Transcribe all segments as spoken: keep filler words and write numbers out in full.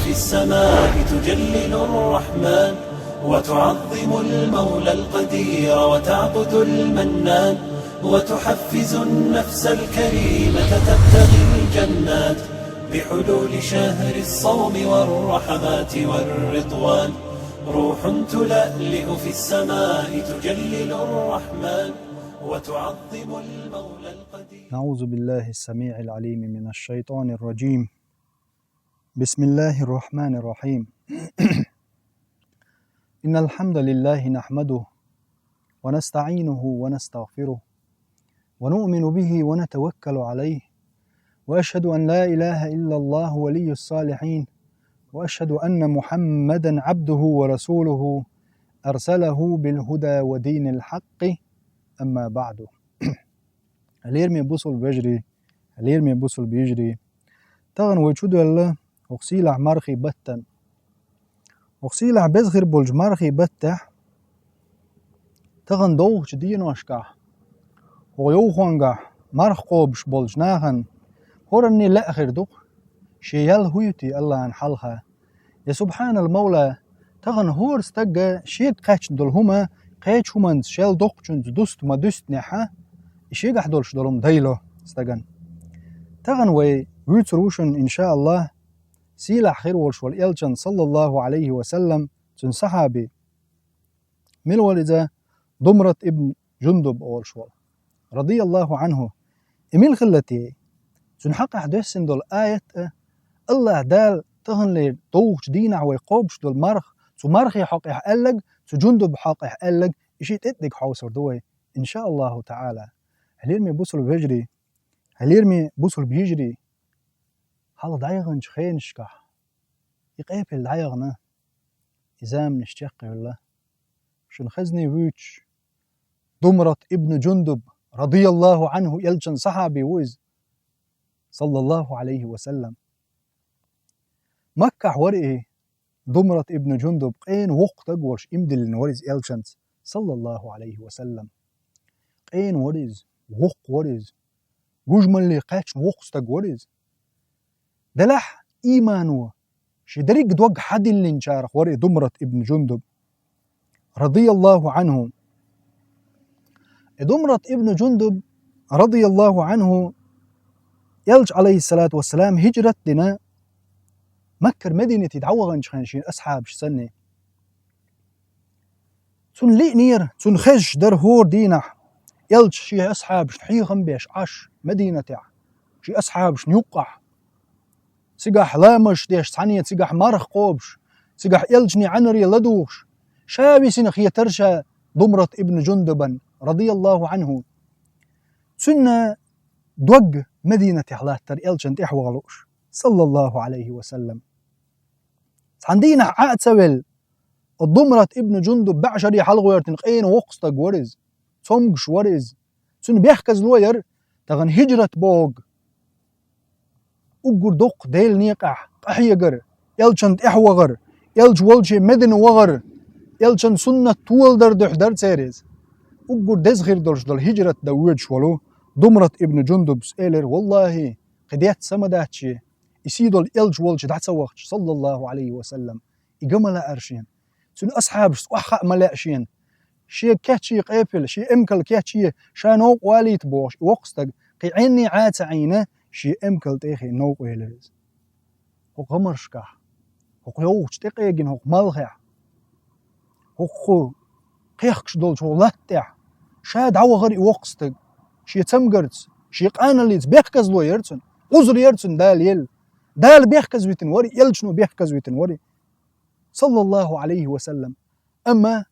السماء تجلل الرحمن، وتعظم المولى القدير، وتعبد المنان، وتحفز النفس الكريمة تبتغي الجنات، بحلول شهر الصوم والرحمات والرضوان، روح تلألئ في السماء تجلل الرحمن، وتعظم المولى القدير. أعوذ بالله السميع العليم من الشيطان الرجيم. بسم الله الرحمن الرحيم. إن الحمد لله نحمده ونستعينه ونستغفره ونؤمن به ونتوكل عليه، وأشهد أن لا إله إلا الله ولي الصالحين، وأشهد أن محمدا عبده ورسوله أرسله بالهدى ودين الحق. أما بعد. Лераме бусулба вежарий, лераме бусулба йижарий. Тахана вай чу доьлла хӀокху сийлахь мархий баттана. ХӀокху сийлахь беза хир болчу мархий баттехь, тахана довхачу деношкахь, хӀокху йовхонгахь марха кхобуш болчу нахана хӀоранне лаьа хир ду-кх, шен ял хӀун ю те Аллахьан хьалха. Я субхьанал мавла, тахана хӀора стага шега кхаьчна долу хӀума кхечу хӀуманца шел доккхучуьнца дуста ма дуьстинехь, и шегахь долуш долу хӀума дайло стагана. Тахана вай вуьйцур ву шуна, иншааллахь, сийлахь хир волуш волу элчан, саллаллаху Ӏалайхи ва саллам, цуьнан сахьаби. Мила вара иза? Думрат ибн Жундуб олуш волу, радияллаху Ӏанху. И мила хилла те? Цуьнан хьакъехь доьссина долу аят а, Аллахь Дала таханлера довхачу дийнахь вай кхобуш долу марха, цу мархи хьокъехь аьллаг, цу Жундуб хьокъехь аьллаг, и шиъ тӀе а дерг хьовсур ду вай, иншааллаху таӀала. Хьалераме бусулба вежарий, хьалераме бусулба йижарий, хьалха дӀаяханчу хенашкахь и къепал дӀаяхана, и заманаш чекхъевлла. Шуна хезний вуьйцуш, Думрат ибн Жундуб, радияллаху Ӏанху, элчан сахьаби ву иза, саллаллаху Ӏалайхи ва саллам. Маккахь вара и Думрат ибн Жундуб, къена воккха стаг волуш, иман диллина вара иза элчанца, саллаллаху Ӏалайхи ва саллам. Къена вара иза, воккха вара иза, гужмалле кхаьчна воккха стаг вара иза. Делахь, иймано ши дерриг дог хьадиллинчарах вара и Думрат ибн Жундуб, радияллаху Ӏанху. И Думрат ибн Жундуб, радияллаху Ӏанху, элча, Ӏалайхиссалату вассалам, хӀижрат а дина, Маккара Мединате дӀаваханчу хенахь шен асхьабаш санна. Цунна лиънера, цунна хезаш дара хӀора дийнахь, элча шен асхьабашна хьехам беш Ӏаш Мединатехь, шен асхьабашна юккъахь. Цигахь ламазаш деш цхьаьна, цигахь марха кхобуш, цигахь элчане Ӏаьнаре ладугӀуш, ша висина хетара ша Думрат ибн Жундубан, радияллаху Ӏанху. Цуьнан дог Мединатехь латтара элчанна тӀаьхьа ваха лууш, саллаллаху Ӏалайхи ва саллам. Цхьана дийнахь Ӏа а ца велла, Думрат ибн Жундуб бӀе шаре хьалагӀоьртина къена воккха стаг вара иза, цомгуш вара иза. Цуьнан бехказло яра тахана хӀижрат бохург. Уггар доккха Делан некъахь къахьегар, элчанна тӀаьхьа вахар, элча волчу Медина вахар, элчан суннат толадар дуьхьа дара церан иза. Уггар деза хир долуш долу хӀижрат дан воьдуш волу Думрат ибн Жундубс элира: «Валлахи, кхин детта са ма дац шен, и сий долу элча волчу дӀа ца вахча, саллаллаху Ӏалайхи ва саллам, и ган ма лаьара шена. Цуьнан асхьабашца охьахаа ма лаьа шена. Шега кечъе къепал, шен эмкал кечъе, ша новкъа валийта», — бохуш, и воккха стаг кхин Ӏенне Ӏа ца Ӏийна, шен эмкал тӀе а хиъна новкъа велира иза. ХӀокху гӀамаршкахь, хӀокху йовхачу тӀекъегина хӀокху малхехь, хӀокху кхехкаш долчу хӀокху латта тӀехь ша дӀавахара и воккха стаг, шен цамгарца, шен къаналлица бехказло яра цуьнан, Ӏузр яра цуьнан Дала елла. Дала бехказвитина вара, элчано бехказвитина вара, саллаллаху Ӏалайхи ва саллам. Амма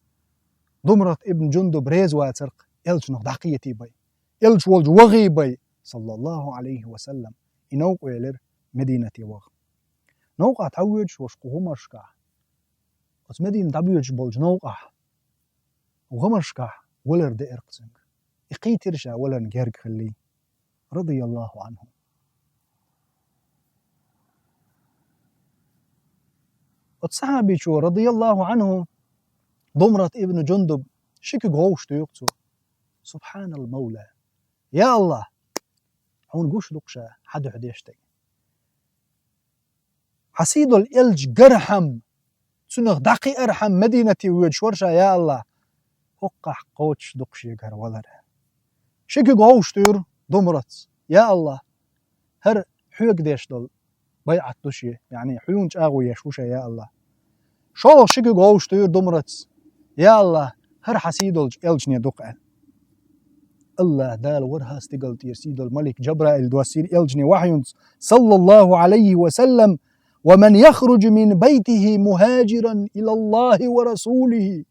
Думрат ибн Жундуб реза вацара-кх элчанах дӀакхетий бай, элча волчу вахий бай, саллаллаху Ӏалайхи ва саллам. И новкъа велира Мединате ваха. Новкъахь дӀавоьдуш волуш кху гӀамаршкахь, оцу Медина дӀабоьдуш болчу новкъахь, гӀамаршкахь валар деара-кх цуьнга. И кхийтира ша валарна герга хиллий, радияллаху Ӏанху. Оцу сахьабичо, радияллаху Ӏанху, Думрат ибн Жундуб ши куьг гӀовшаш дуьйху цо. Субхьанал Мавла. Я Аллах, хьуна гуш ду-кх ша хьан дуьхьа деш дерг. хьан сий долчу элча гархьама, цунах дӀакхиархьама Мадинате воьдуш вара ша, я АллахӀ, хӀокхахь кхочуш ду-кх шегара валар. Ши куьг вовшахтуьйра Думратс: я АллахӀ, хӀара хьоьга деш долу байӀат ду шен, яъни хьуна чӀагӀо еш ву ша, я АллахӀ. ШолгӀа ши куьг вовшахтуьйра Думратс: я АллахӀ, хӀара хьан сий долчу элчане ду-кх аьлла. АллахӀ Дала вара хӀара стигала тӀера сий долу малик Джабраил доссийра элчане вахьйунца, саллаллаху Ӏалайхи ва саллам: «Ва ман яхруджу мин байтихи мухаджиран илаллахи ва расулихи».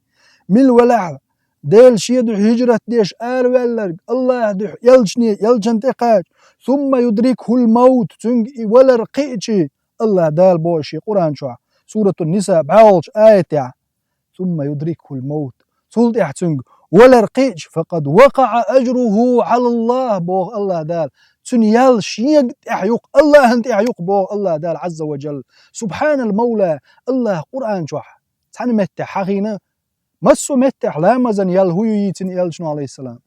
Мила велахь, Делан шен дуьхьа хӀижрат деш араваьлларг, АллахӀан дуьхьа элчане, элчан тӀе кхача, сумма юдрикхул маут, цуьнга и валар кхиъча, АллахӀ Дала боху шен Къуръан чохь, Суратун-Ниса бӀолгӀачу аятехь, сумма юдрикхул маут, цул тӀаьхьа цуьнга валар кхиъча, факъад вакъаӀа ажруху Ӏалаллахь, боху АллахӀ Дала. Цуьнан ял шега тӀехь ю-кх, АллахӀан тӀехь ю-кх, боху АллахӀ Дала Ӏазза ва Джалла. Субхьанал Мавла, АллахӀа Къуръан чохь цхьана меттехь хьахийна, массо а меттехь ламазан ял хӀун ю йийцина элчано, Ӏалайхиссалам.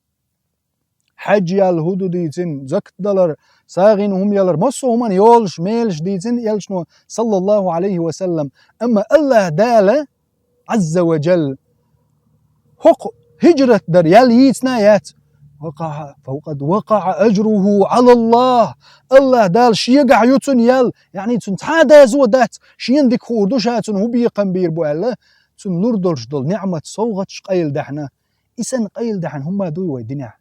Хьаьжа ял хӀун ду дийцина, закат далар, сагӀина хӀума ялар, массо а хӀуманна йолуш, мелаш дийцина элчано, саллаллаху Ӏалайхи ва саллам. Амма АллахӀ Дала, Ӏазза ва Джалла, хӀокху хӀижрат дар ял йийцина а яц. ВакъаӀа, факъад вакъаӀа ажруху Ӏалаллахь. АллахӀ Дала шегахь ю цуьнан ял, яъни цуьнан цхьа а доза дац, шена дика хуур ду ша цунна хӀун бекхам бийр бу аьлла, цунна лур долуш долу ниӀмат, совгӀаташ къайладаьхьна. И санна къайладаьхьна хӀума дуй вай динехь?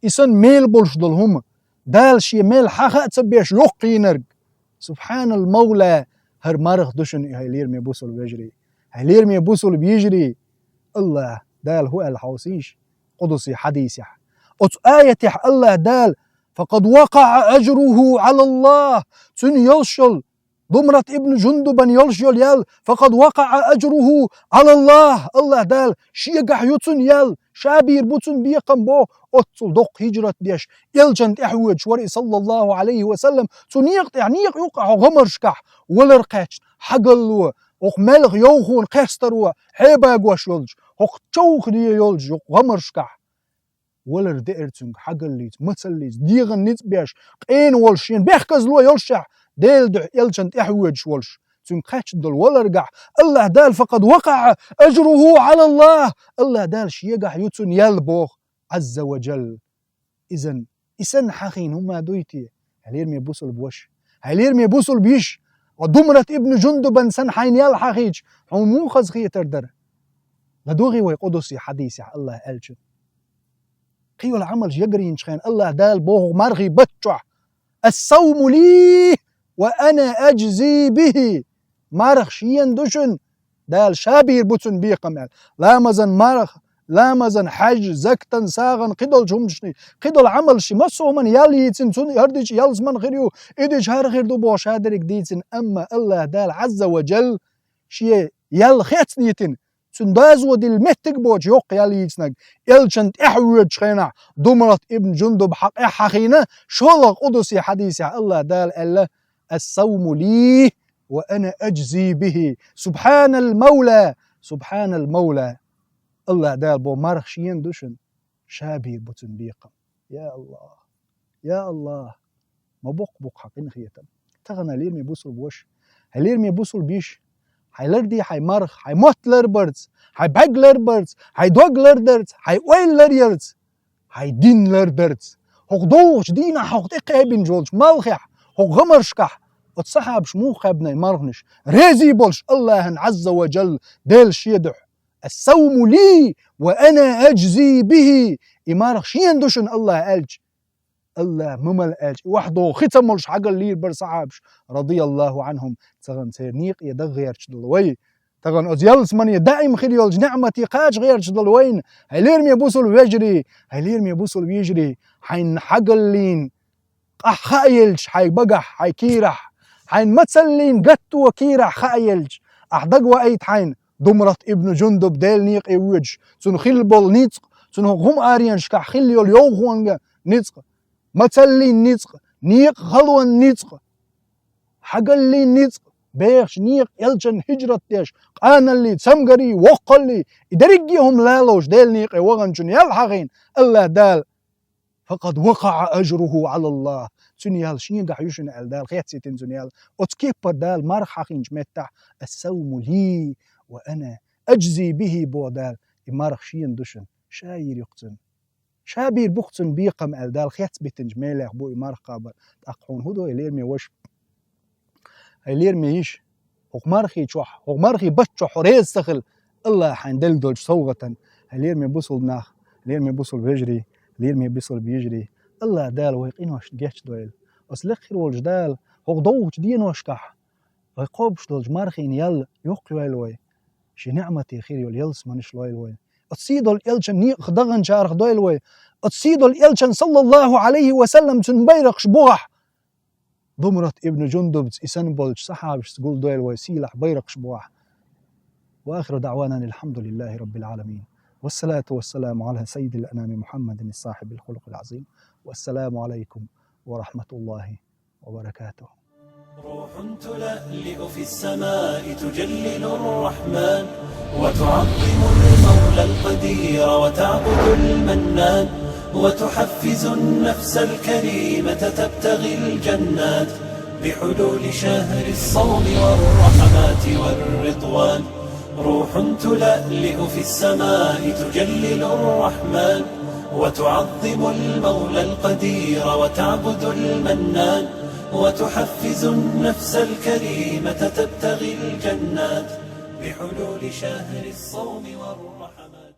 И санна мел болуш долу хӀума, Дала шен мел хьаха а ца беш йоккхийнарг. Субхьанал Мавла, хӀара марха ду шуна, хьай лераме бусулба вежарий, хьай лераме бусулба йижарий. АллахӀ Дала хӀун аьлла хьовсийша къудси хьадисехь? Оцу аятехь АллахӀ Дала: «Факъад вакъаӀа ажруху Ӏалаллахь», цуьнан йолуш йолу Думрат ибн Жундубан йолуш йолу ял, «факъад вакъаӀа ажруху Ӏалаллахь», АллахӀ Дала шегахь ю цуьнан ял, ша бийр бу цунна бекхам боху, оццул доккха хӀижрат деш, элчан тӀаьхьа воьдуш вара и, саллаллаху Ӏалайхи ва саллам, цу некъа тӀехь, некъа юккъехь хӀокху гӀамаршкахь валар кхаьчна, хьагалло, хӀокху маьлхан йовхонан кхестаро хьебагош йолчу хӀокху човхаде йолчу хӀокху гӀамаршкахь. Валар деара цуьнга хьагаллица, мацаллица, дегӀан ницкъ беш, къена волуш, шена бехказло йолушехь, Делан дуьхьа элчан тӀаьхьа воьдуш волуш, цуьнга кхаьчна долу валаргахь, АллахӀ Дала: «Факъад вакъаӀа ажруху Ӏалаллахь», АллахӀ Дала шегахь ю цуьнан ял боху, Ӏазза ва Джалла. Изан, и санна хьахийна хӀума дуй те, хьай лераме бусулба ваша, хьай лераме бусулба йиша, ва Думрат ибн Жундубан санна хьайна ял хьахийча, хьуна муха хазахетар дара? ЛадогӀий вай къудси хьадисехь АллахӀан элчан. Кхин йолу Ӏамалш ягарйинчу хенахь АллахӀ Дала боху мархий баттахь: «Ас-савму ли ва ана аджзи бихи». Марха шена ду шуна, Дала ша бийр бу цунна бекхам аьлла. Ламазан марха, ламазан, хьаьжа, закатан, сагӀан, кхидолчу хӀуманашний, кхидолу Ӏамалшний, массо а хӀуманна ял йийцина, цунна хӀара дича ялсамани хир ю, и дича хӀара хир ду боху ша дерриг дийцина. Амма АллахӀ Дала Ӏазза ва Джалла шен ял хецна йитина, цуьнан доза дилла меттиг боцуш йоккха ял йийцинарг, элчан тӀаьхьа воьдучу хенахь Думрат ибн Жундуб хьакъехь хьахийна, шолгӀа къудси хьадисехь АллахӀ Дала аьлла: «Ас-савму ли ва ана аджзи бихи». Субхьанал Мавла, субхьанал Мавла. АллахӀ Дала боху марха шена ду шуна, ша бийр бу цунна бекхам. Я АллахӀ! Я АллахӀ! Ма боккха бу-кх хьан къинхетам. Тахана, лераме бусулба ваша, хьай лераме бусулба йиша, хьайн ларде хьайн марха, хьайн мотт ларбарца, хьайн бӀаьрг ларбарца, хьайн дог лардарца, хьайн ойла ларъярца, хьайн дин лардарца. ХӀокху догӀучу дийнахь, хӀокху тӀекхаьбинчу волчу малхехь, хӀокху гӀамаршкахь оцу сахьабаш муха кхаьбна и марханаш? Резий болуш АллахӀан Ӏазза ва Джалла, Делан шен дуьхьа. «Ас-савму ли ва ана аджзи бихи». И марха шена ду шуна, АллахӀ аьлча, АллахӀ ма мала аьлча, и охьадогӀу хи ца молуш хьагаллийр бара сахьабаш, радияллаху Ӏанхум. Тахана церан некъе даха гӀерташ долу вай, тахана оцу ялсамане даим хир йолчу неӀмате кхача гӀерташ долу вайна, хьай лераме бусулба вежарий, хьай лераме бусулба йижарий, хьайна хьагаллийна къахь хаа елча хьайн багахь, хьайн кийрахь, хьайна мацаллийна гатто кийрахь хаа елча, ахь дагаваийта хьайна Думрат ибн Жундуб Делан некъе воьдуш, цунна хилла болу ницкъ, цунна хӀокху хӀума аренашкахь хилла йолу йовхонан ницкъ, мацаллин ницкъ, некъан халонан ницкъ, хьагаллин ницкъ, бехачу некъа элчанна хӀижрат деш, къаналлий, цамгарий, воккхаллий, и дерриге а хӀума лалуш Делан некъе ваханчун ял хьахийна, АллахӀ Дала: «Факъад вакъаӀа ажруху Ӏалаллахь». цуьнан ял шегахь ю шуна аьлла, Дала хеццийтина цуьнан ял. Оцу кеппара Дала марха хьахийнчу меттехь: «Ас-савму ли ва ана ажзи бихи», – боху Дала, и марха шена ду шуна, ша йийр ю-кх цунна. Ша бийр бу-кх цунна бекхам аьлла, Дала хецбитинчу мелех бу и марха кхабар. ТӀаккха хьуна хӀун до, лераме ваша? Хьайн лераме йиша, хӀокху мархи чохь, хӀокху мархи баттахь чохь хьо реза ца хила, Аллах хьайна делла долчу совгӀатан. Хьайн лераме бусулба нах, лераме бусулба вежарий, лераме бусулба йижарий, Аллах Дала вай къиношна гечдойла. Оцу лекха хир волчу Дала хӀокху довхачу деношкахь вай кхобуш долчу мархийн ял йоккхайойла вай. Шен неӀмате хир йолу ялсаманаш лойла вай. Оцу сий долу элчан некъах даханчарах дойла вай. Оцу сий долу элчан, саллаллаху Ӏалайхи ва саллам, цуьнан байракхаш бухахь, Думрат ибн Жундубца, и санна болчу сахьабашца гулдойла вай, сийлахь байракхаш бухахь. وآخر دعوانا أن الحمد لله رب العالمين. والصلاة والسلام على سيد الأنام محمد صاحب الخلق العظيم. والسلام عليكم ورحمة الله وبركاته. روح تلألئ في السماء تجلل الرحمن، وتعظم المولى القدير وتعبد المنان، وتحفز النفس الكريمة تبتغي الجنات بحلول شهر الصوم والرحمات والرضوان. روح تلألئ في السماء تجلل الرحمن، وتعظم المولى القدير وتعبد المنان، وتحفز النفس الكريمة تبتغي الجنات بحلول شهر الصوم والرحمة.